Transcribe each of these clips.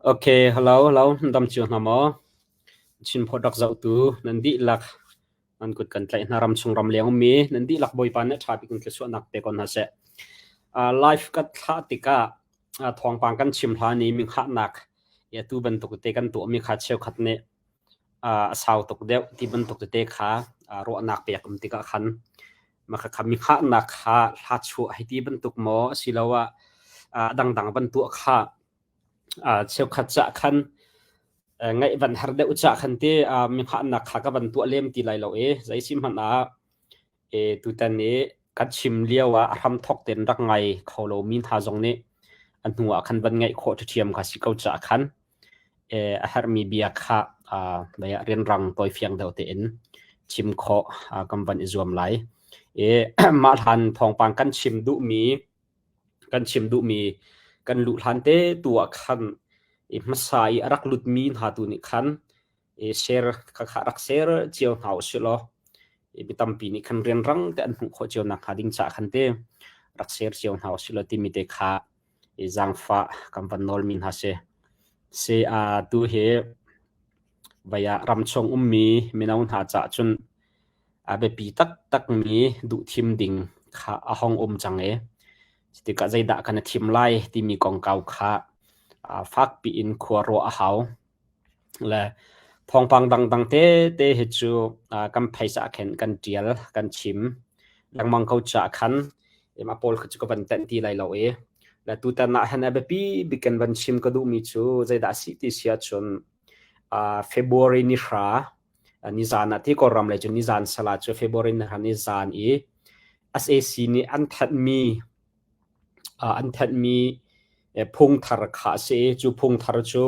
Okay, hello, hello, dam cio hna maw? Chinphawt rak zohtu nan dihlak nan kut kan tlaih hna ramchung ramleng ummi nan dihlak Bawipa nih ṭha bik in thluachuahnak pe ko hna seh. Live ka thlah tikah thawngpang kan chim hlan i minghahnak atu bantuk te kan tuahmi kha cheukhat nih a sau tuk deuh ti bantuk tete kha ruahnak pek um tikah khan Makhakha mi hngahnak kha hla chuah hei ti bantuk maw asiloah dangdang van tuah kha cheukhat cah khan ngaih van har deuh cah khan ti mi hngahnak kha ka van tuah lem ti lai lo i zei si hmanh ah tutan i kan chim lio ah a hramthawk tein rak ngai kho lomi hna zong nih a hnu ah khan van ngaih khawh ṭhiam kha si ko cah khan a herhmi bia kha rianrang tawifiang deuh tein chim khawh kan van i zuam lai. I mah hlan thawngpang kan chim duhmi kan chim duhmi kan luh hlan te tu ah khan i hmasa i a rak lutmi hna tu nih khan i share kha kha rak share cio hna usih law i mi tampi nih khan rianrang te an hmuh khawh cio nak hnga ding caah khan te rak share cio hna usih law timi te kha i zaangfah kan van nawlmi hna si. Si tu hi vai ah ramchung ummi mino hna caah cun a biapi taktakmi duhthim ding kha a hong um cang i cutikah zeidah kan i thim lai timi kongkau kha fakpi in khua ruah a hau. Le thawngpang dangdang tete hi cu kan phaisa ah khin kan ṭial, kan chim lengmang ko caah khan mah pawl kha cu ka van tenh ti lai lo i le tutan ah hin a biapi bik kan van chim ka duhmi cu zeidah a si ti si ahcun February ni hra nizan ah ti Kawlram lei cu nizan sala cu February ni hra nizan i SAC nih an thanhmi an thanhmi phung thar kha a si i cu phung thar cu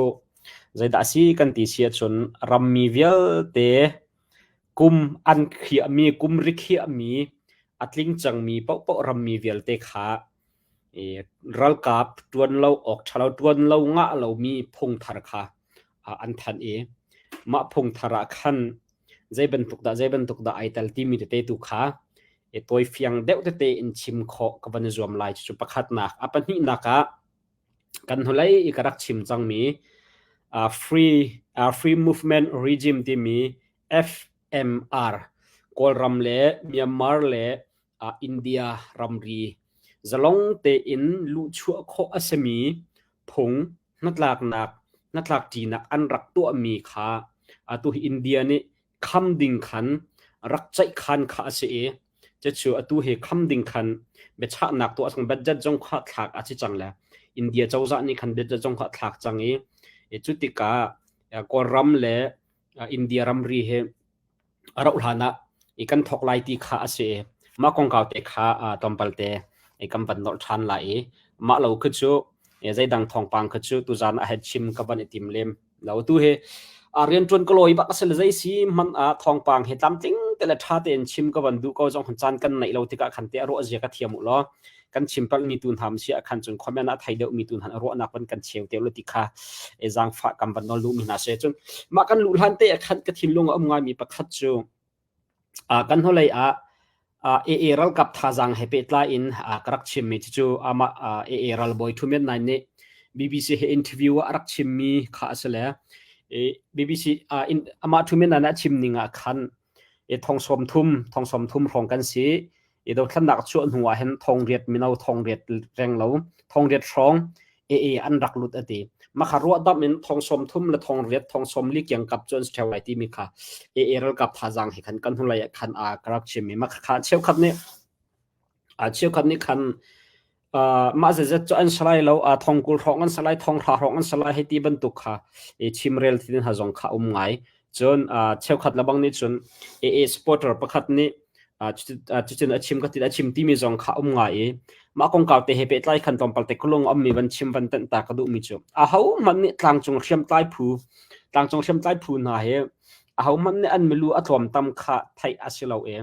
zeidah a si kan ti si ahcun rammi vialte kum an khiahmi kum rikhiahmi a tling cangmi paohpaoh rammi vialte kha ralkap ṭuan lo awk ṭha lo ṭuan lo ngah lomi phung thar kha an thanh i mah phung thar ah khan zei bantuk dah zei bantuk dah ai tel timi tete tu kha i tawifiang deuh tete in chim khawh ka van i zuam lai. Cucu pakhatnak. A pahnihnak ah kan hnulei i ka rak chim cangmi free free movement regime timi FMR Kawlram le Myanmar le India ramri zalong tein luhchuah khawh a simi phung hnatlaknak hnatlakṭinak an rak tuahmi kha atu hi India nih kham ding khan rak ceihkhan kha a si i cucu atu hi kham ding khan biachahnak tuah cang budget zong kha thlak a si cang le India cozah nih khan budget zong kha thlak cang i cu tikah Kawlram le India ramri hi a rauh hlan ah i kan thawk lai ti kha a si i mah kongkau te kha tlawmpal te kan van nolh ṭhan lai i mah lo khi cu zeidang thawngpang khi cu tuzaan ah hei chim ka van i tim lem lo. Tu hi rianṭuan ka lawi bak a si le zei si hmanh ah thawngpang hi tlamtling te le ṭha tein chim ka van duh ko zong khan caan kan neih lo tikah khan te a ruah zia ka thiam u law kan chim palhmi tu hna si ah khan cun comment ah thei deuhmi tu hna ruahnak van kan cheu te lo ti kha e zaangfah kan van nawl duhmi hna si. Cun mah kan luh hlan te ah khan ka thinlung a um ngaimi pakhat cu kan hnulei ah AA ralkap thazaang he pehtlai in ka rak chimmi cucu amah AA ralbawi Thu Myint Naing nih BBC he interview ah a rak chimmi kha a si le BBC amah Thu Myint Naing a chim ning ah khan thong 30 thong 30 hrawng kan si i dothlannak chuah hnu ah hin thong riat mino thong riat reng lo thong riat hrawng AA an rak lut a ti. Mah kha ruahdamh in thong 30 le thong riat thong 40 kiangkap cu an si ṭheo lai timi kha AA ralkap thazaang he khan kan hnulei ah khan a ka rak chim i mah kha cheukhat nih cheukhat nih khan mah zeizat cu an si lai lo thong 20 hrawng an si lai thong hra hrawng an si lai hei ti bantuk kha i chimrel thil hna zong kha um ngai. Cun cheukhat lebang nih cun AA supporter pakhat nih cucun a chim ka ti a chim timi zong kha um ngai i mah kongkau te he pehtlai khan tlawmpal te kulung ummi van chim van tenh ta ka duhmi cu ahohmanh nih tlangcung hriamtlai phu tlangcung hriamtlai phu hna hi ahohmanh nih an milu a tlawmtam kha theih a si lo i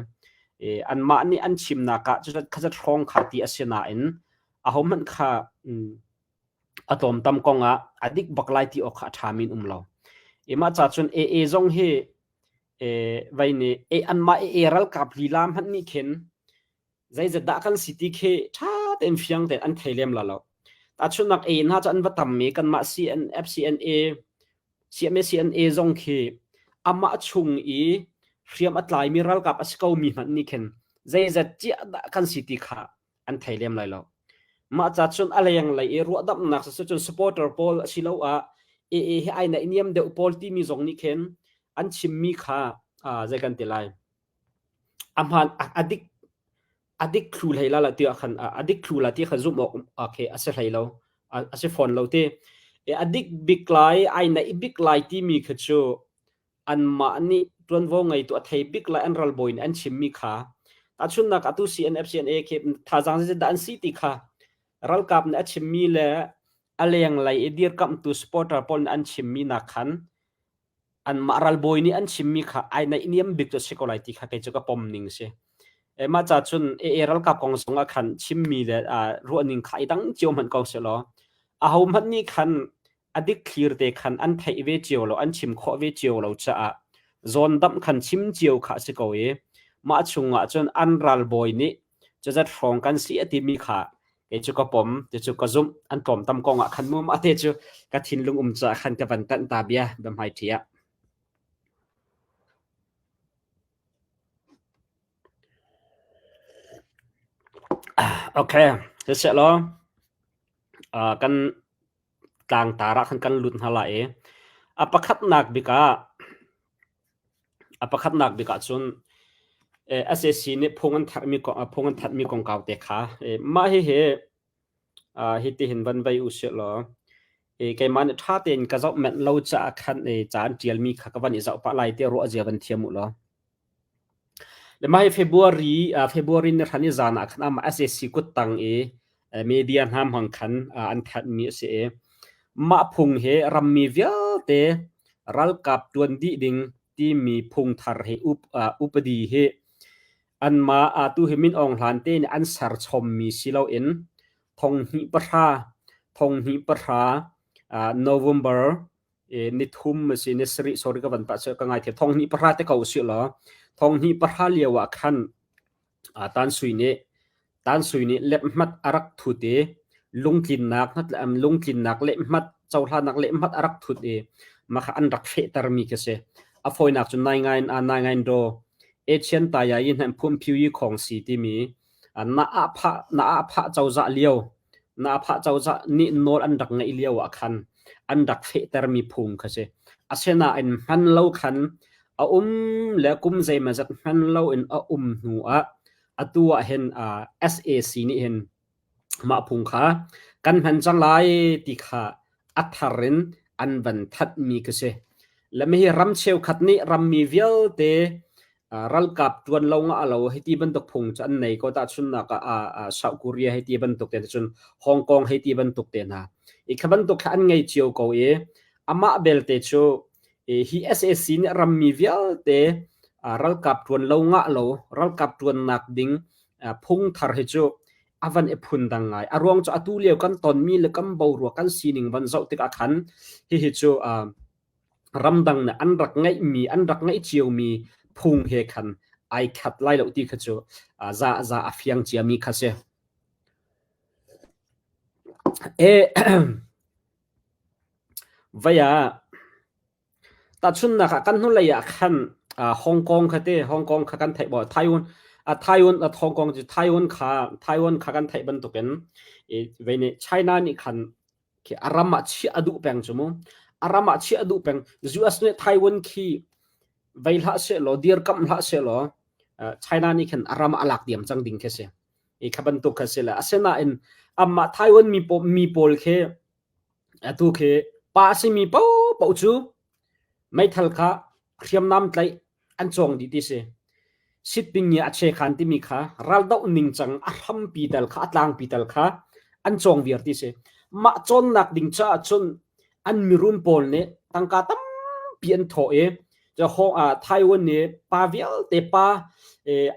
anmah nih an chimnak ah cucun khazat hrawng kha ti a si nain ahohmanh kha a tlawmtam kong ah a dik bak lai ti awk kha a ṭhami in um lo. I mah ca cun AA zong hi vai nih anmah AA ralkap lila hmanh nih khin zeizat dah kan si ti khi ṭha tein fiang tein an thei lem la lo. Tahchunhnak A hna cu an va tam i kanmah CN, FCNA, CMA CNA zong khi amah chung i hriam a tlaimi ralkap a si komi hmanh nih khin zeizat ciah dah kan si ti kha an thei lem lai lo. Mah ca cun a lenglei i ruahdamhnak siseh cun supporter pawl asiloah AA he ai naihniam deuh pawl timi zong nih khin an chimmi kha zei kan ti lai a hmaan a dik a dik thlu hlei la la tiah khan a dik thlu la ti kha zumh awk khi a si hlei lo a si fawn lo ti a dik bik lai ai naih bik lai timi kha cu anmah nih ṭuanvo ngeitu a thei bik lai an ralbawi nih an chimmi kha tahchunhnak atu CNF CNA khi thazaang zeidah an si ti kha ralkap nih a chimmi le a lenglei i dirkamhtu supporter pawl nih an chimmi nak khan anmah ralbawi nih an chimmi kha ai naihniam bik cu a si ko lai ti kha kei cu ka pom ning si. E, mah ca cun AA ralkap kong zong ah khan chimmi le ruahning kha i dang cio hmanh ko sehlaw aho hmanh nih khan a dikthlir te khan an theih ve cio lo an chim khawh ve cio lo caah zawndamh khan chim cio kha a si ko i mah chungah cun an ralbawi nih cuzat hrawng kan si a timi kha kei cu ka pom ti cu ka zumh an tlawmtam kong ah khan mu mah te cu ka thinlung um caah khan ka van tanh ta bia biahmai ṭhi ah Okay, siseh law kan tlangtar ah khan kan lut hna lai i a pakhatnak bik ah a pakhatnak bik ah cun sac nih phung an tharmi kong phung an thanhmi kongkau te kha mah hihi hitihin van vei u sih law keimah nih ṭha tein ka zoh manh lo caah khan ca an ṭialmi kha ka van i zoh pah lai tiah ruah zia van thiam u law. Le mah hi February February ni hran i zan ah khan amah sac kuttang i media hna hmang khan an thanhmi a si i mah phung hi rammi vialte ralkap ṭuan dih ding timi phung thar hi upadi hi anmah atu hi Min Aung Hlaing te nih an ser chommi si loin thonghnih pahra thonghnih pahra November ni thum a si ni sarih sorry ka van pah ka ngaithiam thonghnih pahra te ko usih law thonghnih pahra lio ah khan Tan Sui nih Tan Sui nih lethmat a rak thut i lungtlinnak lungtlinnak lehhmat cohlannak lehhmat a rak thut i mah kha an rak fehtermi khi si. A fawinak cu nai ngai nai ngai do Asian taya yi hnan phum phiu yi khong si timi na ah phah na ah phah cozah lio na phah cozah nih nawl an rak ngeih lio ah khan an rak fehtermi phung kha si. Asinain hman lo khan a um le kum zeimawzat hman lo in a um hnu ah atu ah hin sac nih hin mah phung kha kan hman cang lai ti kha a thar in an van thanhmi khi si. Le hi ram cheukhat nih rammi vialte ralkap ṭuan lo ngah lo hiti bantuk phung cu an nei ko tahchunhnak ah South Korea hei ti bantuk te cun Hong Kong hei ti bantuk te hna. I kha bantuk kha an ngei cio ko i amah belte cu hi sac nih rammi vialte ralkap ṭuan lo ngah lo ralkap ṭuannak ding phung thar hi cu a van i phun dang ngai. A ruang cu atu lio kan tonmi le kan boruak kan sining van zoh tikah khan hihi cu ramdang nih an rak ngeihmi an rak ngeih ciomi phung he khan ai khat lai lo ti kha cu za za a fiang ciami kha si. E vai ah tahchunnak ah kan hnulei ah khan Hong Kong kha te Hong Kong kha kan theih bo Taiwan Taiwan Hong Kong cu Taiwan kha Taiwan kha kan theih bantukin vei nih China nih khan khi a ram ah chiah a duh peng cu mu. A ram ah chiah a duh peng. US nih Taiwan khi vei hlah sehlaw dirkamh hlah sehlaw China nih khin a ram ah a lak diam cang ding khi si. I kha bantuk kha si le asinain amah Taiwan mi pawl mi pawl khi atu khi pa a simi paohpaoh cu meithal kha hriamnam tlaih an cawng dih ti si. Sitping nih a chekhan timi kha raldoh ningcang a hrampi tal kha a tlangpi tal kha an cawng viar ti si. Mah cawnnak ding caah cun an mirum pawl nih tangka tampi an thawh i Taiwan nih pa vialte pa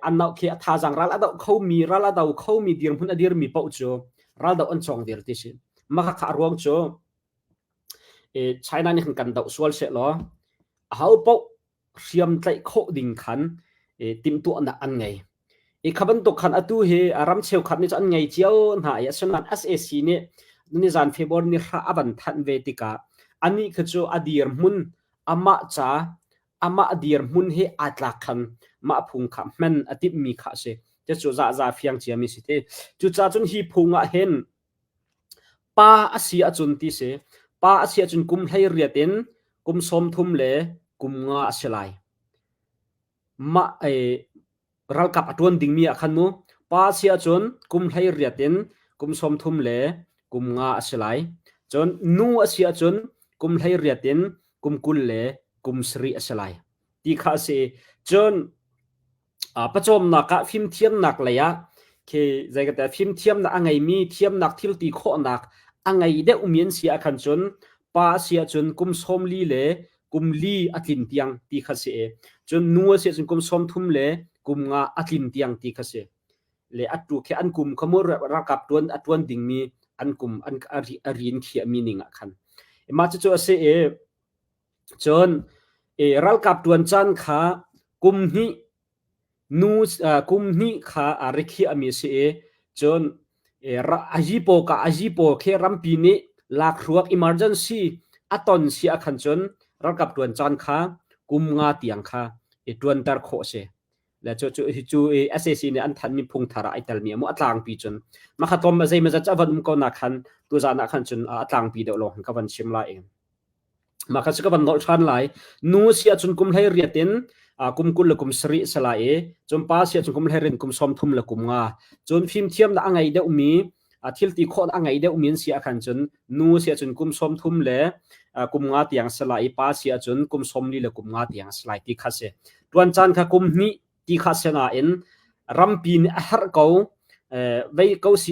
an khi a thazaang ral a doh khomi ral a do khomi dirhmun a dirmi paoh cu raldoh an cawng viar ti si. Mah kha a ruang cu China nih khan kan doh sual sehlaw aho paoh hriam tlaih khawh ding khan timhtuahnak an ngei. I kha bantuk khan atu hi ram cheukhat nih cun an ngei cio hna i asinain sac nih Nizan February ni hra a van thanh ve tikah anih kha cu a dirhmun amah ca amah dirhmun he aa tlak khan mah phung kha hman a timhmi kha a si. Cucu zahza fiang ciami si te. Cucaah cun hi phung ah hin pa a si ahcun ti si. Pa a si ahcun kum 18 in kum 30 le kum nga a si lai. Mah ralkap a ṭuan dingmi ah khan mu pa a si ahcun kum 18 in kum 30 le kum nga a si lai. Cun nu a si ahcun kum 18 in kum 20 le kum sarih a si lai ti kha a si. Cun pawcawmnak ah fimthiamnak lei ah khi zei ka ti fimthiamnak a ngeimi thiamnak thil ti khawhnak a ngei deuhmi an si ah khan cun pa a si ahcun kum 40 le kum li a tlin tiang ti kha si i cun nu a si ahcun kum 30 le kum nga a tlin tiang ti kha si le atu khi an kum kha mu ralkap tuan a tuan dingmi an kum an a rin khiahmi ning ah khan mah cucu a si i cun ralkap tuan caan kha kum hnih Nu kum hnih kha a rikhiahmi a si i cun ayi pawl khi rampi nih lakhruak emergency a ton si ahkhan cun ralkap ṭuan caan kha kum nga tiang kha i ṭuanter khawh a si. Le cu cu hi cu i SAC nih an thanhmi phung thar ah ai telmi a mu a tlangpi cun mah kha tlawm zeimawzat cu a van um ko na khan tuzaan ah khan cun a tlangpi deuh lawng ka van chim lai. Mah kha cu ka van nolh ṭhan lai. Nu si ahcun kum 18 in kum 20 le kum sarih a si lai i cun pa si ahcun kum 18 in kum 30 le kum nga. Cun fimthiamnak a ngei deuhmi, thil ti khawh a ngei deuhmi an si ahkhan cun nu si ahcun kum 30 le kum nga tiang a si lai i pa si ahcun kum 40 le kum nga tiang a si lai ti kha si. Ṭuan caan kha kum hnih ti kha si nain rampi nih a herh ko vei ko si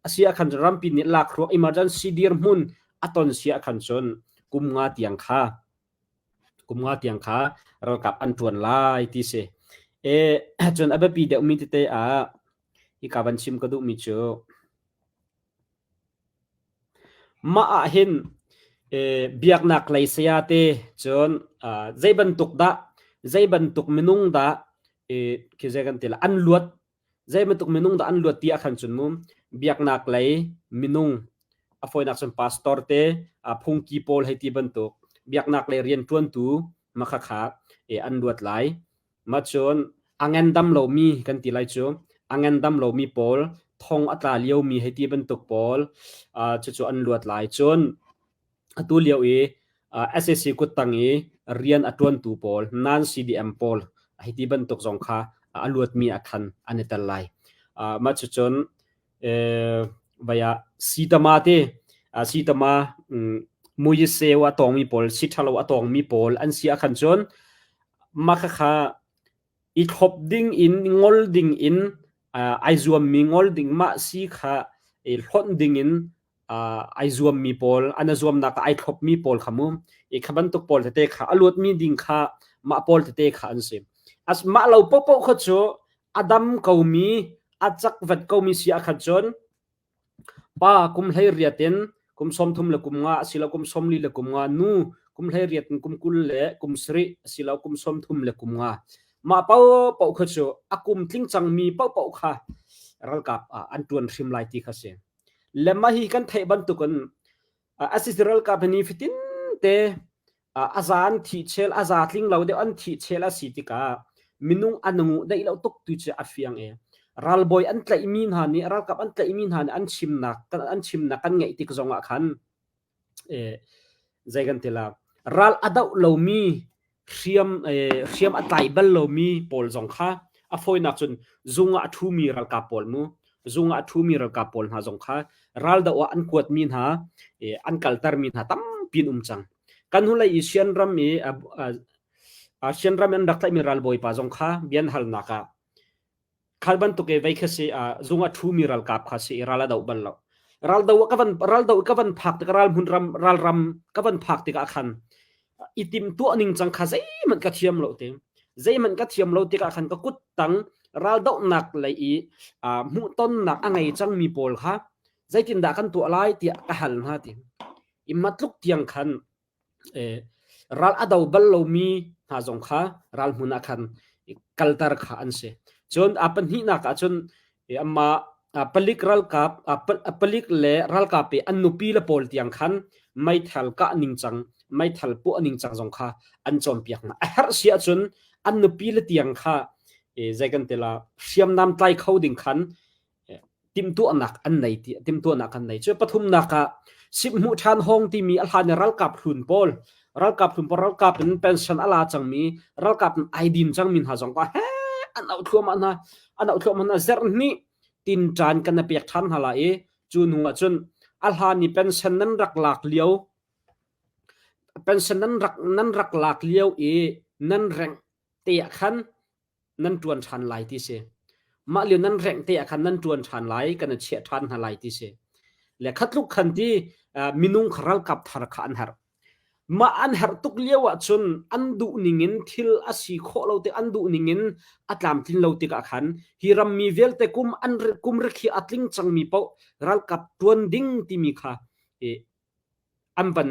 a si ahkhan cun rampi nih lakhruak emergency dirhmun a ton si ahkhan cun kum nga tiang kha kum nga tiang kha ralkap an ṭuan lai ti si. E cun a biapi deuhmi tete ah hika van chim ka duhmi cu mah ah hin biaknak lei saya te cun zei bantuk dah zei bantuk minung dah khi zei kan ti la an luat Zei bantuk minung dah an luat ti ah khan cun mu biaknak lei minung a fawinak cun pastor te phungki pawl hei ti bantuk biaknak lei rianṭuantu makhakha an luat lai. Ma cun a ngandam lomi kan ti lai cu a ngandam lomi pawl thong a tla liomi hei ti bantuk pawl cucu an luat lai. Cun Atu lio i sac kuttang i rian a ṭuantu pawl non-CDM pawl hei ti bantuk zong kha a luatmi ah khan an i tel lai. Mah cucun vai ah sitama te sitama muyiseu a tawngmi pawl si ṭhalo a tawngmi pawl an si ahkhan cun mah khakha i thlop ding in ngol ding in ai zuammi ngol ding mah si kha i hlonh ding in ai zuammi pawl an a zuamnak ah ai thlopmi pawl kha mu i kha bantuk pawl tete kha a luatmi ding kha mah pawl tete kha an si as mah lo popo kha cu a dam komi a cak vet komi si ah khan cun pa kum 18 in kum 30 le kum nga asilo kum 40 le kum nga nu kum 18 in kum 20 le kum sarih asilo kum 30 le kum nga mah pau pau kha cu a kum tling cangmi pau pau kha ralkap ah an tuan hrim lai ti kha si Le mah hi kan theih bantukin asisi ralkap hi nifatin te a za an thih chel a za tling lo deuh an thih chel a si tikah minung an ngu deih lo tuk tu cu a fiang i ralbawi an tlaihmi hna nih ralkap an tlaihmi hna nih an chimnak an chimnak kan ngeih tik zongah khan zei kan ti la ral a doh lomi hriam hriam a tlai bal lomi pawl zong kha a fawinak cun zung ah a ṭhumi ralkap pawl mu zung ah a ṭhumi ralkap pawl hna zong kha ral doh ah an kuatmi hna an kaltermi hna tampi an um cang kan hnulei i Sian ram i Sian ram an rak tlaihmi ralbawi pa zong kha bian halnak ah Khal bantuk i vei kha si zung a ṭhumi ralkap kha si i ral a doh bal lo. Ral do ka van ral do ka van phak tik ral hmun ram ral ram ka van phak tikah khan i tim tuah ning cang kha zeihmanh ka thiam lo te. Zeihmanh ka thiam lo tikah khan ka kut tang ral dohnak lei i hmuhtonnak a ngei cangmi pawl kha zeitindah kan tuah lai tiah ka hal hna ti. I matluk tiang khan Ral a do bal lomi hna zong kha ralhmun ah khan kalter kha an si. Cun a pahnihnak ah cun amah Palik ralkap palik le ralkap i an nupi le pawl tiang khan meithal kah ningcang meithal puah ningcang zong kha an cawnpiak hna. A herh si ahcun an nupi le tiang kha zei kan ti la hriamnam tlai kho ding khan timhtuahnak an nei ti timhtuahnak an nei. Cu pathumnak ah sip-hmuh ṭhan hawng timi a hlan i ralkap hlun pawl ralkap hlun pawl ralkap in pension a la cangmi ralkap in ai din cangmi hna zong kha he an auh thluahmah hna an auh thluahmah hna zarh hnih tinṭan kan na pek ṭhan hna lai i cu hnu ah cun a hlan i pension nan rak lak lio pension nan rak nan rak lak lio i nan rengh te ah khan nan ṭuan ṭhan lai ti si. Mah lio nan rengh te ah khan nan ṭuan ṭhan lai, kan i chiah ṭhan hna lai ti si. Le khatluk khan ti minung kha ralkap thar kha an herh. Mah an herh tuk lio ahcun an duh ningin thil a si khawh lo tik an duh ningin a tlamtlin lo tikah khan hi rammi vialte kum an kum rikhi a tling cangmi paoh ralkap ṭuan ding timi kha an van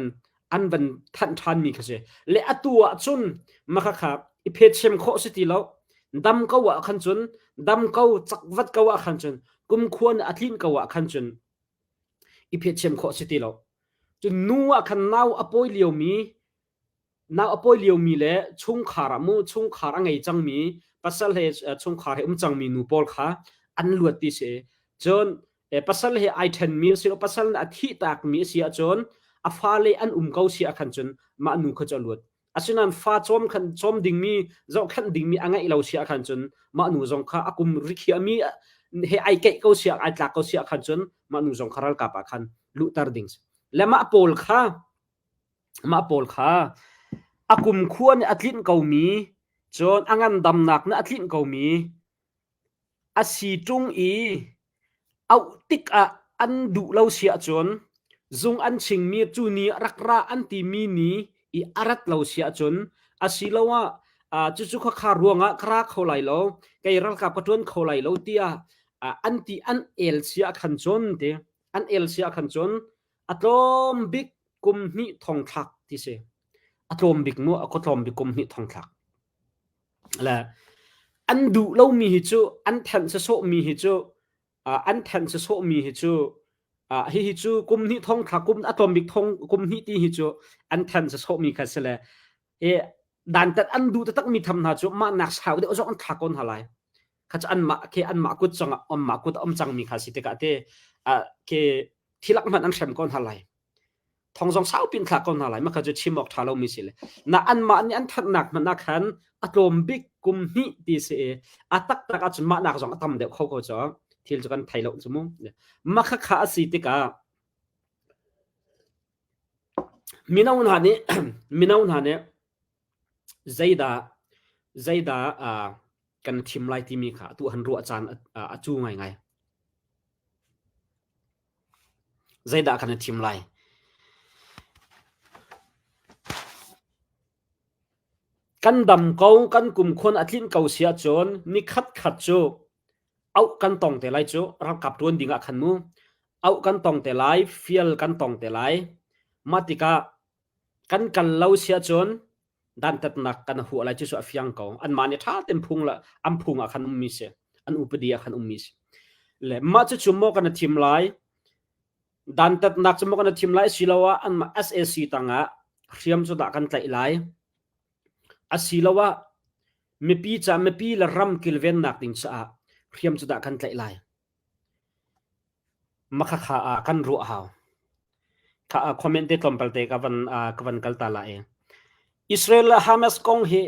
an van thanh ṭhanmi kha si. Le atu ahcun maka kha i phetchem khawh si ti lo. Dam ko ah khan cun dam ko cakvat ko ah khan cun kumkhua nih a tlinh ko ah khan cun i phetchem khawh si ti lo. Cun nu ah khan nau a pawi liomi nau a pawi liomi le chungkhar ah mu chungkhar a ngei cangmi pasal he chungkhar he um cangmi nu pawl kha an luat ti si. Cun pasal he ai ṭhenmi a si lo pasal nih a thih takmi a si ahcun a fale an um ko si ah khan cun mah nu kha cu a luat. Asinain fa cawm khan cawm dingmi zohkhenh dingmi a ngeih lo si ah khan cun mah nu zong kha a kum rikhiahmi he ai keih ko si ah ai tlak ko si ah khan cun mah nu zong kha ralkap ah khan luhter ding si. Le mah pawl kha mah pawl kha a kum khua nih a tlinh komi cun a ngandamnak nih a tlinh komi A si ṭung i auh tikah an duh lo si ahcun zung an chingmi cu ni rak ra an timi ni i a rat lo si ahcun asiloah cucu khakha ruangah ka ra kho lai lo, kei ralkap ka ṭuan kho lai lo tiah an ti an el si ah khan cun ti an el si ah khan cun a tlawm bik kum hnih thong thlak ti si. A tlawm bik mu a tlawm bik kum hnih thong thlak. Le an duh lomi hi cu an thenh sawsawhmi hi cu an thenh sawsawhmi hi cu hihi cu kum hnih thong thla kum a tlawm bik thong kum hnih ti hi cu an thenh sawsawhmi kha si le i dantat an duh taktakmi tham hna cu mah nak sau deuh zong an thla ko hna lai. Kha cu anmah khi anmah kut cangah anmah kut a um cangmi kha si tikah te khi thilak hmanh an hrem ko hna lai. Thong zong saupi in thlak ko hna lai mah kha cu chim awk ṭha lomi si le na anmah nih an thatnak hmanh ah khan a tlawm bik kum hnih ti si i a taktak ahcun mah nak zong a tam deuh kho ko cu thil cu kan thei lo cu mu mah kha kha a si tikah mino hna nih mino hna nih zeidah zeidah uh, kan thim lai timi kha atu han ruah caan a cu ngaingai. Zeidah kan i thim lai? Kan dam ko, kan kumkhun a tlinh ko si ahcun nikhat khat cu auh kan tong te lai cu ralkap ṭuan ding ah khan mu. Auh kan tong te lai, fial kan tong te lai. Mah tikah kan kal lo si ahcun dantatnak kan huah lai cu cu a fiang ko. Anmah nih ṭha tein phung le an phung ah khan ummi si. An upadi ah khan ummi si. Le mah cucu maw kan i thim lai? Dantatnak cu maw kan i thim lai asiloah anmah SAC tangah hriam cu dah kan tlaih lai? Asiloah mipi ca mipi le ram kilvennak ding caah hriam cu dah kan tlaih lai? Makhakha ah kan ruah hau. Kha comment te tlawmpal te ka van ka van kal ta la e. Israel le Hamas kong hi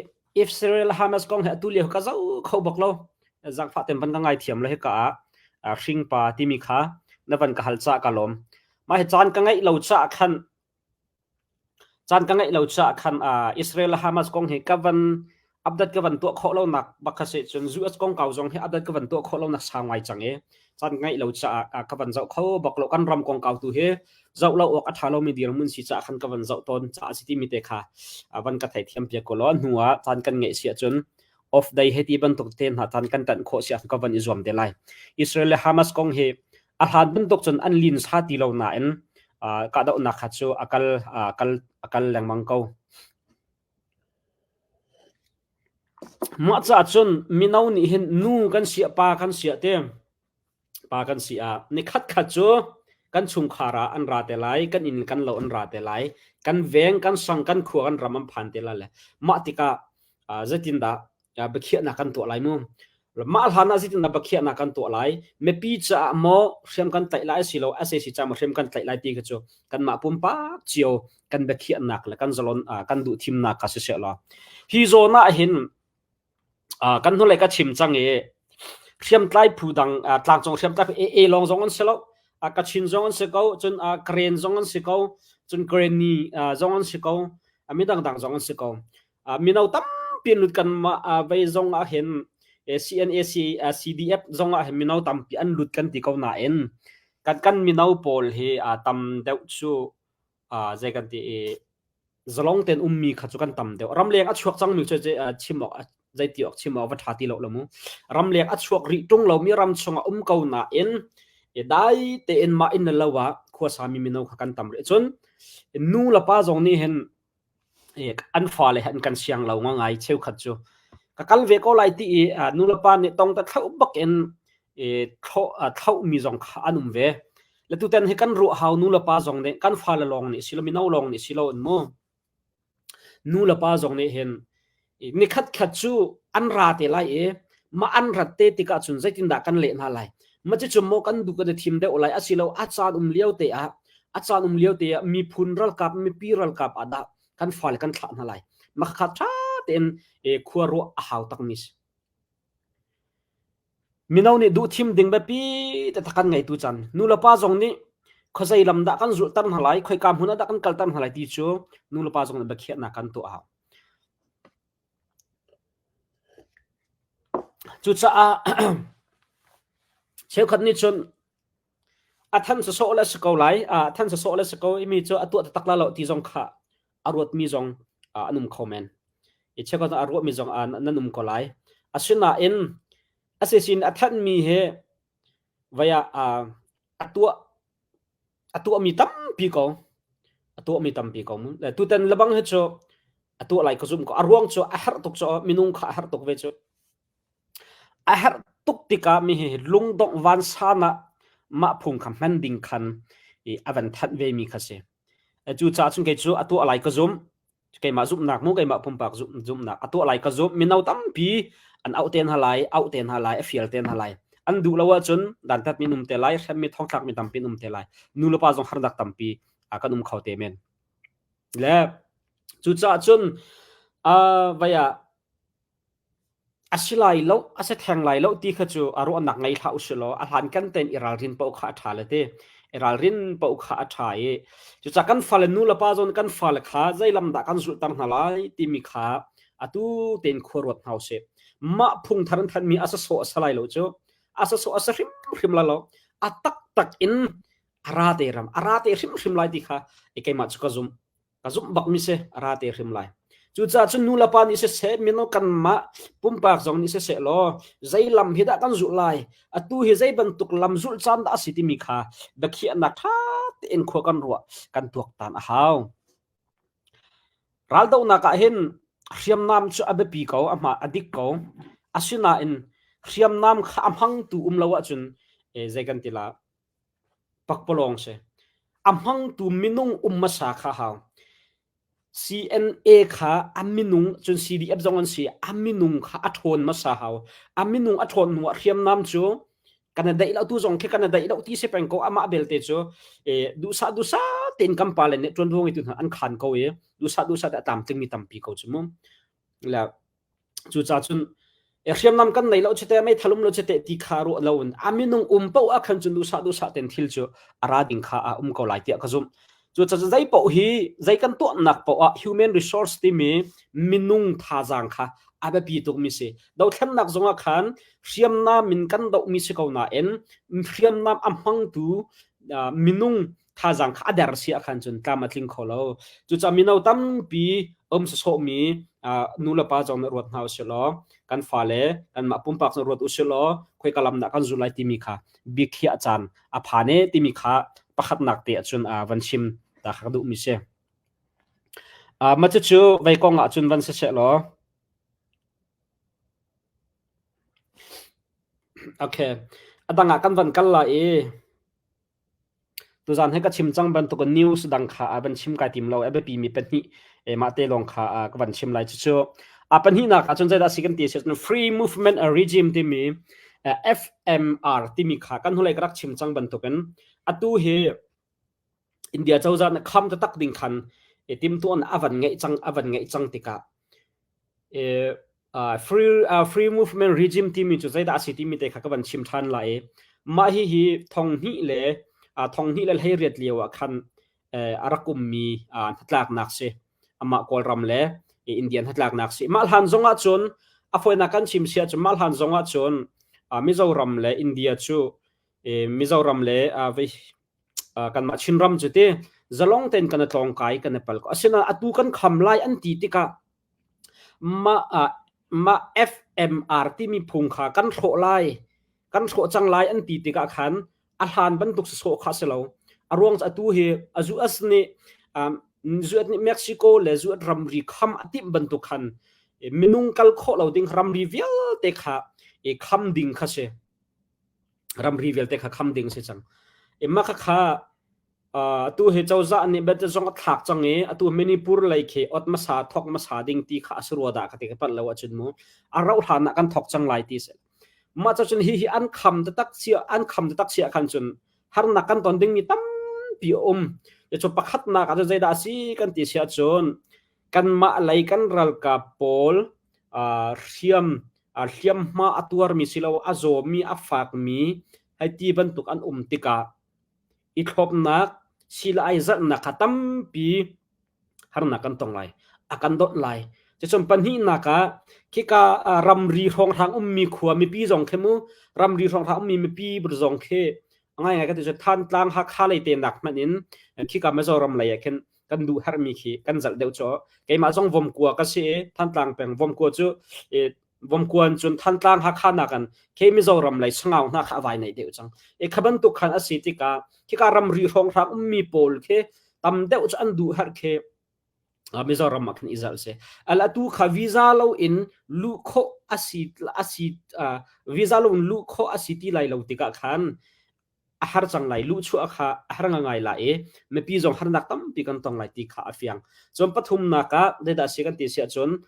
Israel le Hamas kong hi atu lio ka zo kho bak lo. Zakfa ten van ka ngai thiam lo hi ka ah hring pa timi kha na van ka hal cha ka lom. Ma hi caan ka ngeih lo cha khan Caan ka ngeih lo caah khan Israel le Hamas kong hi ka van update ka van tuah khawh lonak bak kha si cun US kongkau zong hi update ka van tuah khawh lonak sau ngai cang i caan ka ngeih lo caah ka van zoh kho bak lo. Kan ram kongkau tu hi zoh lo awk a ṭha lomi dirhmun si caah khan ka van zoh tawn caah a si timi te kha van ka theithiam piak ko law hnu ah caan kan ngeih si ahcun off day he ti bantuk te hna caan kan tanh khawh si ahcun ka van i zuam te lai. Israel le Hamas kong hi a hlan bantuk cun an linsa ti lo nain kahdohnak kha cu a kal kal a kal lengmang ko. Mah caah cun mino nih hin nu kan siah pa kan siah te. Pa kan si ah nikhat khat cu kan chungkhar ah an ra te lai, kan inn kan lo an ra te lai, kan veng, kan sang, kan khua, kan ram an phan te lai le mah tikah zeitindah biakhiahnak kan tuah lai mu? Mah hlan ah zeitindah biakhiahnak kan tuah lai? Mipi caah maw hriam kan tlaih lai asilo sac caah maw hriam kan tlaih lai ti kha cu kanmah pumpak cio kan biakhiahnak le kan zalon kan duh thimnak kha siseh law hi zawn ah hin Kan hnulei ka chim cang i hriamtlai phu dang tlangcung hriamtlai phu AA lawng zong an si lo. Kachin zong an si ko, cun Karen zong an si ko, cun Karenni zong an si ko, midang dang zong an si ko. Mino tampi an lut kanmah vei zong ah hin CNAC, CDF zong ah hin mino tampi an lut kan ti ko nain kan kan mino pawl hi tam deuh cu zei kan ti i zalong tein ummi kha cu kan tam deuh. Ramleng a chuak cangmi cu chim awk zeiti awk chim awk va ṭha ti lo lo mu. Ramleng a chuak rih ṭung lomi ram chungah um ko nain dai tein mah inn le lo ah khuasami mino kha kan tam rih. Cun nu le pa zong nih hin an fale an kan siang lo ngai cheukhat cu. Ka kal ve ko lai ti i nu le pa nih tong ta thloh bak in thlauhmi zong kha an um ve. Le tutan hi kan ruah hau nu le pa zong nih kan fale lawng nih silo mino lawng nih silo in mu. Nu le pa zong nih hin nikhat khat cu an ra te lai i ma an rat te tikah cun zeitindah kan leh hna lai. Ma cucu maw kan duh kan i thim deuh lai asilo a caan um lio te ah a caan um lio te ah miphun ralkap mipi ralkap ah dah kan fale kan thlah hna lai. Mah kha ṭha tein khua ruah a hau takmi si. Mino nih duhthim ding biapi taktak kan ngei tuchan. Nulepa zong nih khuazei lam dah kan zulhter hna lai, khoika hmun ah dah kan kalter hna lai ti cu nulepa zong nih biakhiahnak kan tuah a hau. Cucaah cheukhat nih cun A than sawsawh le a si ko lai. A than sawsawh le a si ko i mi cu a tuah taktak la lo ti zong kha a ruatmi zong an um kho men. I cheukhat a ruahmi zong nan um ko lai. Asinain a sisin a thanmi hi vai ah a tuah a tuahmi tampi ko. A tuahmi tampi ko. Tutan lebang hi cu a tuah lai ka zumh ko. A ruang cu a herh tuk cu minung kha a herh tuk ve cu. A herh tuk tikah mi hi lungdongh vansan ah mah phung kha hman ding khan i a van thanh vemi kha si. Cucaah cun kei cu a tuah lai ka zumh. Keimah zumhnak mu keimah pumpak zumhnak a tuah lai ka zumh. Mino tampi an auh te hna lai, auh te hna lai, a fial te hna lai. An duh lo ahcun dantatmi an um te lai, hremmi thongthlakmi tampi an um te lai. Nu le pa zong harnak tampi kan um kho te men. Le cucaah cun uh, vai ah A si lai lo, a si theng lai lo ti kha cu a ruahnak ngei hlah usih law a hlankan tein i ralrin paoh kha a ṭha le ti. I ralrin paoh kha a ṭha i cucaah kan fale nu le pa zawn kan fale kha zei lam dah kan zulhter hna lai timi kha atu tein khua ruat hna usih. Mah phung thar an thanhmi a sasawh a si lai lo cu. A sasawh a si hrimhrim lai lo. A taktak in a ra te ram, a ra te hrimhrim lai ti kha keimah cu ka zumh. Ka zumh bakmi si, a ra te hrim lai. Cucaah cun nu le pa nih siseh, mino kanmah pumpak zong nih siseh law, zei lam hi dah kan zulh lai, atu hi zei bantuk lam zulh caan dah a si timi kha biakhiahnak ṭha tein khua kan ruah, kan tuaktan a hau. Raldohnak ah hin hriamnam cu a biapi ko, a hma a dik ko. Asinain hriamnam kha a hmangtu um lo ahcun eh, zei kan ti la, Pakpalawng si. A hmangtu minung um hmasa kha hau. CNA kha a minung cun CDF zong an si a minung kha a ṭhawn hmasa hau. A minung a ṭhawn hnu ah hriamnam cu kan i daih lo tu zong khi kan i daih lo ti si peng ko amah belte cu eh, duhsah duhsah tein kan pale nih ṭuanvo ngeitu hna an khan ko i duhsah duhsah te a tlamtlingmi tampi ko cu mu. Le Cucaah cun hriamnam kan nei lo chite meithal um lo chite ti kha ruah lo in a minung um paoh ah khan cun duhsah duhsah ten thil cu a ra ding kha a um ko lai tiah ka zumh. Cucaah zei paoh hi zei kan tuahnak paoh ah human resource timi minung thazaang kha a biapi tukmi si. Dothlennak zong ah khan hriamnam in kan dohmi si ko nain hriamnam a hmangtu minung thazaang kha a der si ah khan cun tlam a tling kho lo. Cucaah mino tampi um sawsawhmi nu le pa zong nih ruat hna usih law kan fale kanmah pumpak zong ruat usih law khoika lam dah kan zul lai timi kha biakhiah caan a phan e timi kha pakhatnak te ahcun van chim ta kha ka duhmi si. Mah cucu vei kong ahcun van si seh law Okay. A dang ah kan van kal lai i Tuzaan hi ka chim cang bantuk in news dang kha a van chim kai tim lo. A biapi mi pahnih mah te lawng kha ka van chim lai. Cucu a pahnihnak ah cun zeidah a si kan ti si ahcun Free Movement Regime timi FMR timi kha kan hnulei ka rak chim cang bantukin atu hi India cozah nih kham taktak ding khan timtuan a van ngeih cang a van ngeih cang tikah Free movement regime timi cu zeidah a si timi te kha ka van chim ṭhan lai i mah hihi thong hnih le 18 lio ah khan a rak ummi hnatlaknak si. Amah Kawlram le India hnatlaknak si. Mah hlan zong ah cun a fawinak kan chim si ahcun mah hlan zong ah cun Mizoram le India cu Mizoram le kanmah Chinram cu ti zalong tein kan i tlawngkai kan i pal ko. Asinain atu kan kham lai an ti tikah mah FMR timi phung kha kan hrawh lai, kan hrawh cang lai an ti tikah khan a hlan bantuk sawsawh kha a si lo. A ruang cu atu hi a US nih US nih Mexico le US ramri kham a timh bantuk khan minung kal khawh lo ding ramri vialte kha kham ding kha si. Ramri vialte kha kham ding si cang. Mah khakha Atu hi cozah nih bet zong a thlak cang i atu Manipur lei khi ot hmasa thok hmasa ding ti kha a si rua dah ka ti ka palh lo ahcun mu a rauh hlan ah kan thok cang lai ti si. Mah cun hi hi an kham taktak sia an kham taktak sia khan cun harnak kan ton dingmi tampi a um. Cu pakhatnak ah cun zeidah a si kan ti si ahcun kanmah lei kan ralkap pawl hriam hliamhma a tuarmi silo a zawmi a fakmi hei ti bantuk an um tikah I thlopnak sila ai zalhnak kha tampi harnak kan tong lai. A kan donh lai. Cucun pahnihnak ah khika ramri hrawnghrang ummi khua mipi zong khi mu ramri hrawnghrang ummi mipi zong khi ngaingai ka ti cu Thantlang Hakha lei te nak hmanh in khika Mizoram lei ah khin kan duh herhmi khi kan zalh deuh cu keimah zong Vomkua ka si i Thantlang peng Vomkua cu Vomkuan cun Thantlang Hakha nakin khi Mizoram lei Sangau hna kha a vai nei deuh cang. E kha bantuk khan a si tikah khika ramri hrawnghrang ummi pawl khi tam deuh cu an duh herh khi Mizoram ah khin i zalh si. Al atu kha visa lo in luh khawh a si a si visa lo in luh khawh a si ti lai lo tikah khan a har cang lai luhchuah kha a har ngai lai i mipi zong harnak tampi kan tong lai ti kha a fiang. Cun pathumnak ah zeidah si kan ti si ahcun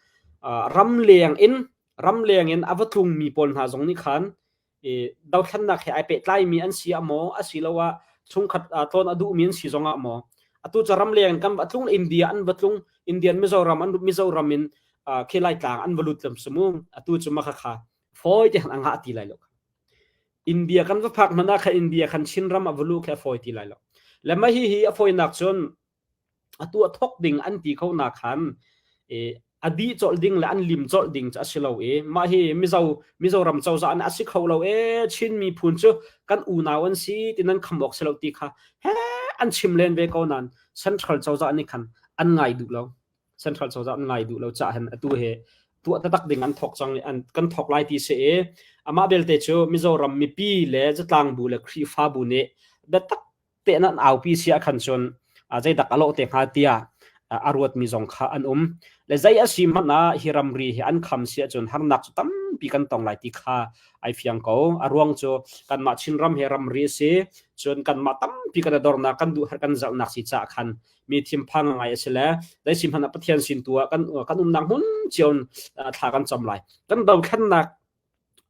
ramleng in ramleng in a va tlungmi pawl hna zong nih khan i dothlennak he ai pehtlaimi an si ah maw asiloah chungkhat tlawn a duhmi an si zong ah maw atu cu ramleng kan va tlung India an va tlung Indian Mizoram an Mizoram in khi Laitlang an va lut lam si mu atu cu ma kha kha fawi te han a ngah ti lai lo. India kan va phak hmanh ah khan India khan Chinram a va luh khi a fawi ti lai lo. Le mah hihi a fawinak cun atu a thok ding an ti kho na khan a dih colh ding le an lim colh ding cu a si lo i mah hi Mizo Mizoram cozah nih a si kho lo e Chin miphun cu kan unau an si ti nan kham awk si lo ti kha he an chim len ve ko nain Central cozah nih khan an ngai duh lo. Central cozah an ngai duh lo cah hin atu he tuah taktak ding an thok cang an kan thok lai ti si i amah belte cu Mizoram mipi le zatlang bu le Khrihfabu nih biatak tein an aupi si ah khan cun zeidak a lawh te hnga tiah a ruatmi zong kha an um le zei a si hmanh ah hi ramri hi an kham si ahcun harnak cu tampi kan tong lai ti kha ai fiang ko a ruang cu kanmah Chinram he ramri a si cun kanmah tampi kan dornak kan duh kan zalhnak si caah khan mi thinphang ngai a si le zei hmanh ah Pathian sin tu ah kan kan umnak hmun cio thla kan cam lai kan dothlennak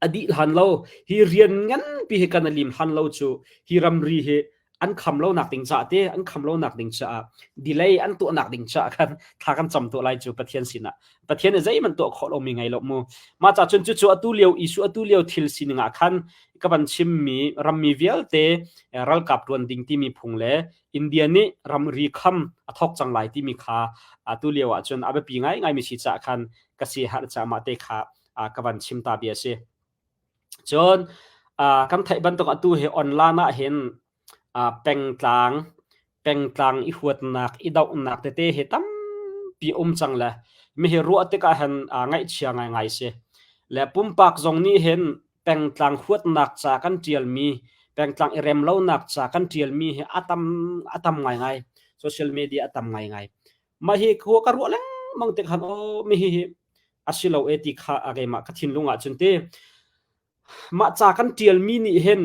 a dih hlan lo hi rian nganpi hi kan lim hlan lo cu hi ramri hi an kham lo nak ding ca te an kham lo nak ding caah delay an tuah nak ding caah khan thla kan cam tuah lai cu Pathian sinah Pathian nih zeihmanh tuah khawh lomi ngei lo mu mah ca cun cucu atu lio issue atu lio thil sining ah khan ka van chimmi rammi vialte ralkap tuan ding timi phung le India nih ramri kham a thawk cang lai timi kha atu lio ah cun a biapi ngaingaimi si caah khan ka si har caah mah te kha ka van chim ta bia si. Cun kan theih bantuk atu hi online ah hin pengtlang pengtlang i huatnak i dohnak tete hi tampi um cang le mi hi ruah tikah hin ngaihchia ngaingai si. Le pumpak zong nih hin pengtlang huatnak ca kan ṭialmi, pengtlang i rem lonak ca kan ṭialmi hi a tam a tam ngaingai. Social media a tam ngaingai. Mah hi khua ka ruah lengmang tik khan aw mi hi hi a si lo e ti kha a keimah ka thinlung ah cun ti. Mah ca kan ṭialmi nih hin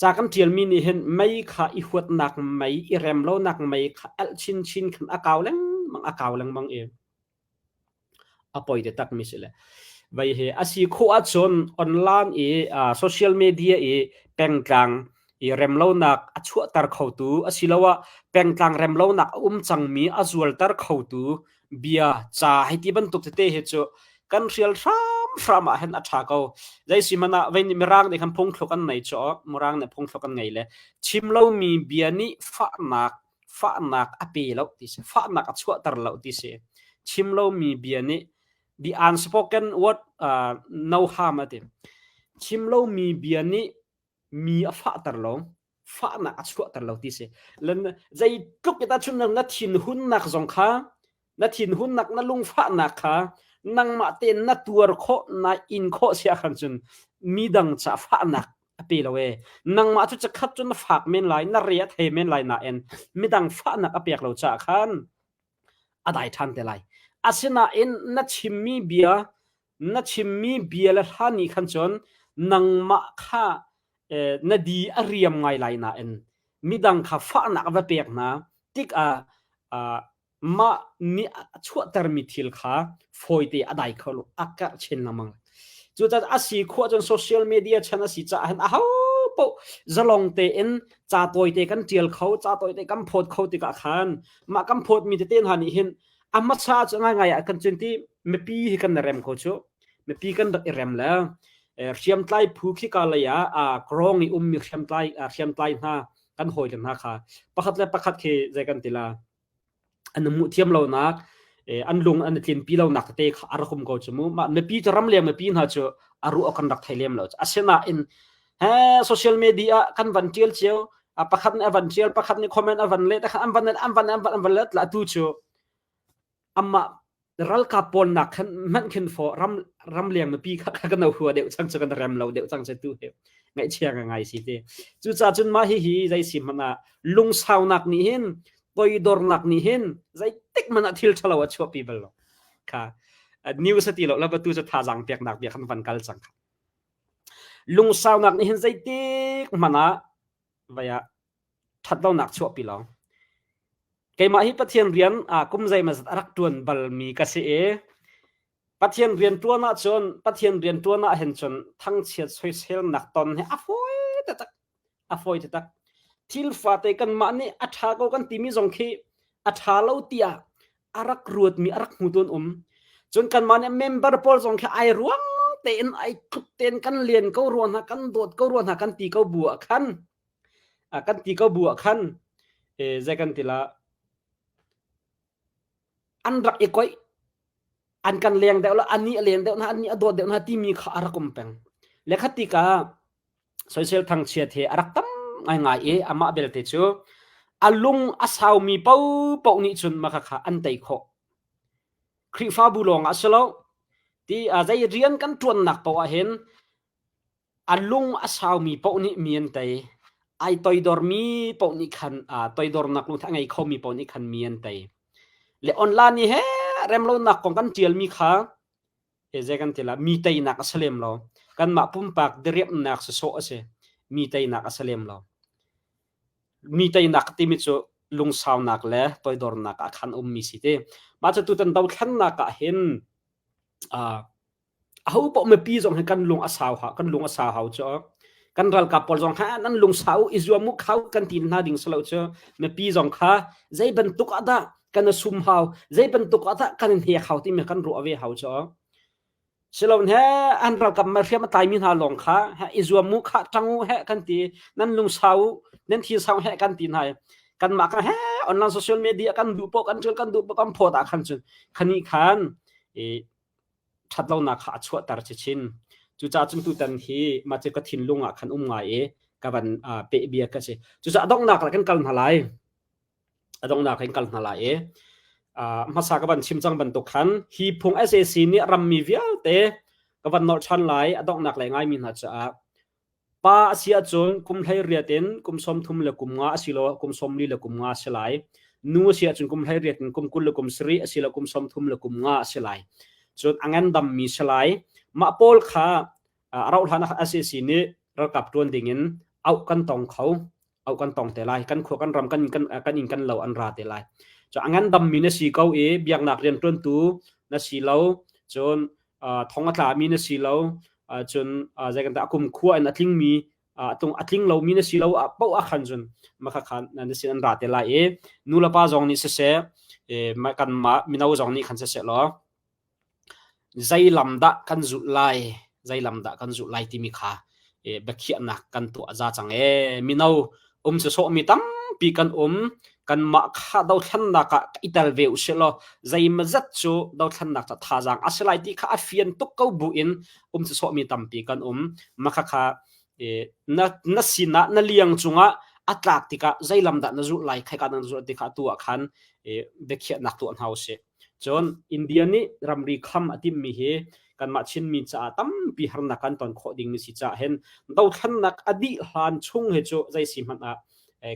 ca kan ṭialmi nih hin mei kha i huatnak mei, i rem lonak mei kha alh chinchin khan a kau lengmang a kau lengmang i a poi taktak mi si le vei hi a si khawh ahcun online i social media i pengtlang i remlonak a chuahter khotu asiloah pengtlang remlonak a um cangmi a zualter khotu bia ca hei ti bantuk tete hi cu kan hrial hramhram ah hin a ṭha ko. Zei si hmanh ah vei nih Mirang nih khan phungthluk an nei cu Mirang nih phungthluk an ngei le chim lomi bia nih fahnak fahnak a pe lo ti si fahnak a chuahter lo ti si chim lomi bia nih the unspoken word uh, no harm a ti chim lomi bia nih mi a fahter lo fahnak a chuahter lo ti si len zeitluk ita chun na thinhunnak zong kha na thinhunnak na lungfahnak kha nangmah tein na tuar khawh na in khawh sia khan cun midang ca fahnak a pe lo e nangmah cu cakhat cu na fak men lai na re a thei men lai nain midang fahnak a pek lo caah khan a dai ṭhan te lai asinain na chimmi bia na chimmi bia le hla nih khan cun nangmah kha na di a riam ngai lai nain midang kha fahnak va pek hna tikah mah nih a chuahtermi thil kha fawite a dai kho lo a karh chin lengmang cucaah a si khawh cun social media chan a si caah hin aho paoh zalong tein ca tawite kan tial kho ca tawite kan phawt kho tikah khan mah kan phawtmi tete hna nih hin a hmasa cu ngaingai ah kan cun ti mipi hi kan rem kho cu mipi kan rak i rem le hriamtlai phu khi ka lei ah krong i ummi hriamtlai hriamtlai hna kan hawi le hna kha pakhat le pakhat khi zei kan ti la an hmuh thiam lonak an lung an tlin pi lonak tete kha a rak um ko cu mu mah mipi cu ramleng mipi hna cu a ruah kan rak thei lem lo asinain he social media kan van tial cio pakhat nih a van tial pakhat nih comment a van let an van an van an van an van let la tu cu amah ralkap pawl nak khan hmanh khin fo ram ramleng mipi kha kan hua deuh cang cu kan rem lo deuh cang cu tu he ngaihchia nga ngai si te cucaah cun mah hi hi zei si hmanh ah lungsaunak nih hin toidornak nih hin zeitik hmanh ah thil ṭhalo a chuahpi bal lo kha news a ti lo la tu cu thazaang peknak bia khan van kal cang kha lungsaunak nih hin zeitik hmanh ah vai ah ṭhatlonak chuahpi lo keimah hi Pathian rian kum zeimazat a rak ṭuan balmi ka si i Pathian rian ṭuan ahcun Pathian rian ṭuan ah hin cun thangchiat soiselnak ton hi a fawi taktak a fawi taktak thil fate kanmah nih a ṭha ko kan timi zong khi a ṭha lo tiah a rak ruatmi a rak hmutu an um cun kanmah nih member pawl zong khi ai ruang tein ai tluk tein kan lian ko rua hna kan dawt ko rua hna kan ti ko bu ah khan kan ti ko bu ah khan zei kan ti la an rak i koih an kan leng deuh la ani a leng deuh hna ani a dawt deuh hna timi kha a rak um peng le khat tikah soisel thangchiat he a rak tam ngaingai i amah belte cu a lung a saumi paohpaoh nih cun mah kha an tei khawh Khrihfabu lawng ah si lo ti zei rian kan ṭuannak paoh ah hin A lung a saumi paoh nih mi an tei. Ai toidormi paoh nih khan toidornak lungthin a ngei khomi paoh nih khan mi an tei. Le online i he remlonak kong kan ṭialmi kha zei kan ti la mi teinak a si lem lo. Kanmah pumpak diriamhnak sawsawh a si. Mi teinak a si lem lo. Mi teinak timi cu lungsaunak le toidornak ah khan ummi si ti. Mah cu tutan dothlennak ah hin Aho paoh mipi zong hi kan lung a sau ha kan lung a sau hau cu kan ralkap pawl zong kha nan lung sau i zuam u khau kan ti hna ding si lo cu mipi zong kha zei bantuk ah dah kan sum hau zei bantuk ah dah kan hnek hau timi kan ruah ve hau cu silon he an ralkap ma hriam a tlaimi hna lawng kha i zuam mu kha ṭang u he kan ti nan lung sau nan thi sau he kan ti hna kan mah ka he online social media kan duh po kan ṭial kan duh po kan phawt ah khan cun khani khan i ṭhatlonak kha a chuahter chinchin. Cucaah cun tutan hi mah cu ka thinlung ah khan um ngai i ka van peh bia ka si. Cucaah a donghnak ah kan kal hna lai. A donghnak in kal hna lai i hmasa ka van chim cang bantuk khan hi phung SAC nih rammi vialte ka van nolh ṭhan lai a donghnak le ngaimi hna caah Pa a si ahcun kum 18 in kum 30 le kum nga asiloah kum 40 le kum nga a si lai. Nu a si ahcun kum 18 in kum 20 le kum sarih asiloah kum 30 le kum nga a si lai. Cun a ngandammi si lai. Mah pawl kha A rauh hlan ah SAC nih ralkap ṭuan ding in auh kan tong kho auh kan tong te lai. Kan khua kan ram kan kan kan inn kan lo an ra te lai. Cu a ngandammi na si ko i biaknak rianṭuantu na si lo cun thong a tlami na si lo cun zei kan a kum khua in a tlingmi a tling lomi na si lo paoh ah khan cun maka khan na sin an ra te lai i nu le pa zong nih siseh kanmah mino zong nih khan siseh law zei lam dah kan zulh lai zei lam dah kan zulh lai timi kha biakhiahnak kan tuah za cang ee. Mino um sawsawhmi tampi kan um. Kanmah kha dothlennak ah i tel ve usih law zeimazat cu dothlennak ca thazaang a si lai ti kha a fian tuk ko bu in um sawsawhmi tampi kan um. Mah khakha na na sinah na liang cungah a tlak tikah zei lam dah na zulh lai khaika na zulh ti kha tu ah khan biakhiahnak tuah hna usih. Cun India nih ramri kham a timhmi hi kanmah Chinmi caah tampi harnak kan ton khawh dingmi si caah hin dothlennak a dih hlan chung hi cu zei si hmanh ah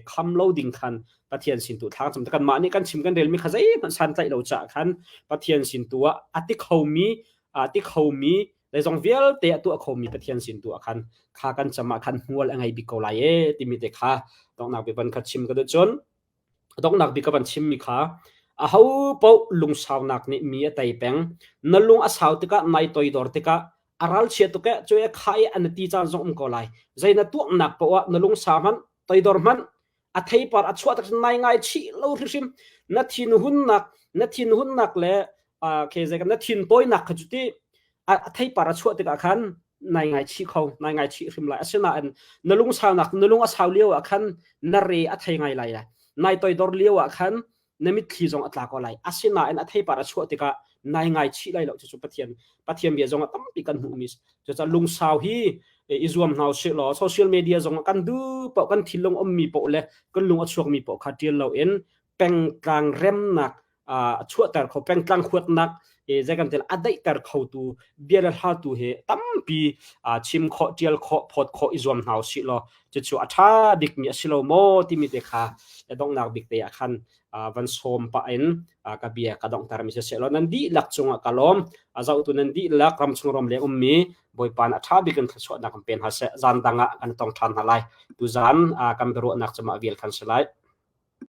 kham lo ding khan Pathian sin tu thla cam kanmah nih kan chim kan relmi kha zeihmanh santlaih lo caah khan Pathian sin tu ah a ti khomi a ti khomi zeizong vialte a tuah khomi Pathian sin tu ah khan kha kan cam ah khan hmual a ngei bik ko lai e timi te kha donghnak bik van kha chim ka duh cun Donghnak bik ka van chimmi kha aho paoh lungsaunak nih mi a tei peng. Na lung a sau tikah nai toidor tikah a ralchia tuk eh cu e kha i an ti caan zong um ko lai. Zei na tuahnak paoh ah na lungsau hmanh toidor hmanh a theipar a chuah tak nai ngai chih lo hrimhrim. Na thinhunnak na thinhunnak le khi zei na thintawinak kha cu ti a theipar a chuah tikah khan nai ngai chih kho nai ngai chih hrim lai asinain na lungsaunak na lung a sau lio ah khan na re a thei ngai lai nai toidor lio ah khan na mitthli zong a tla ko lai asinain a theipar a chuah tikah nai ngai chih lai lo cucu Pathian Pathian bia zong ah tampi kan hmuhmi cucaah lungsau hi i zuam hna usih law social media zong ah kan duh paoh kan thinlung ummi paoh le kan lung a chuakmi paoh kha ṭial loin pengtlang remnak a chuahter kho pengtlang huatnak zei kan tel a daihter khotu bia le hla tu hi tampi chim khawh tial khawh phawt khawh i zuam hna usih law cucu a ṭha bikmi a si lo maw timi te kha donghnak bik te ah khan van sawm pah in ka bia ka donghter mi siseh law nan dihlak cungah ka lawm a zohtu nan dihlak ram chung ram leng ummi Bawipa nih a ṭha bik in thluachuahnak kan pe hna seh zan dang ah kan tong ṭhan hna lai tuzan kan biaruahnak cu mah vial khan si lai.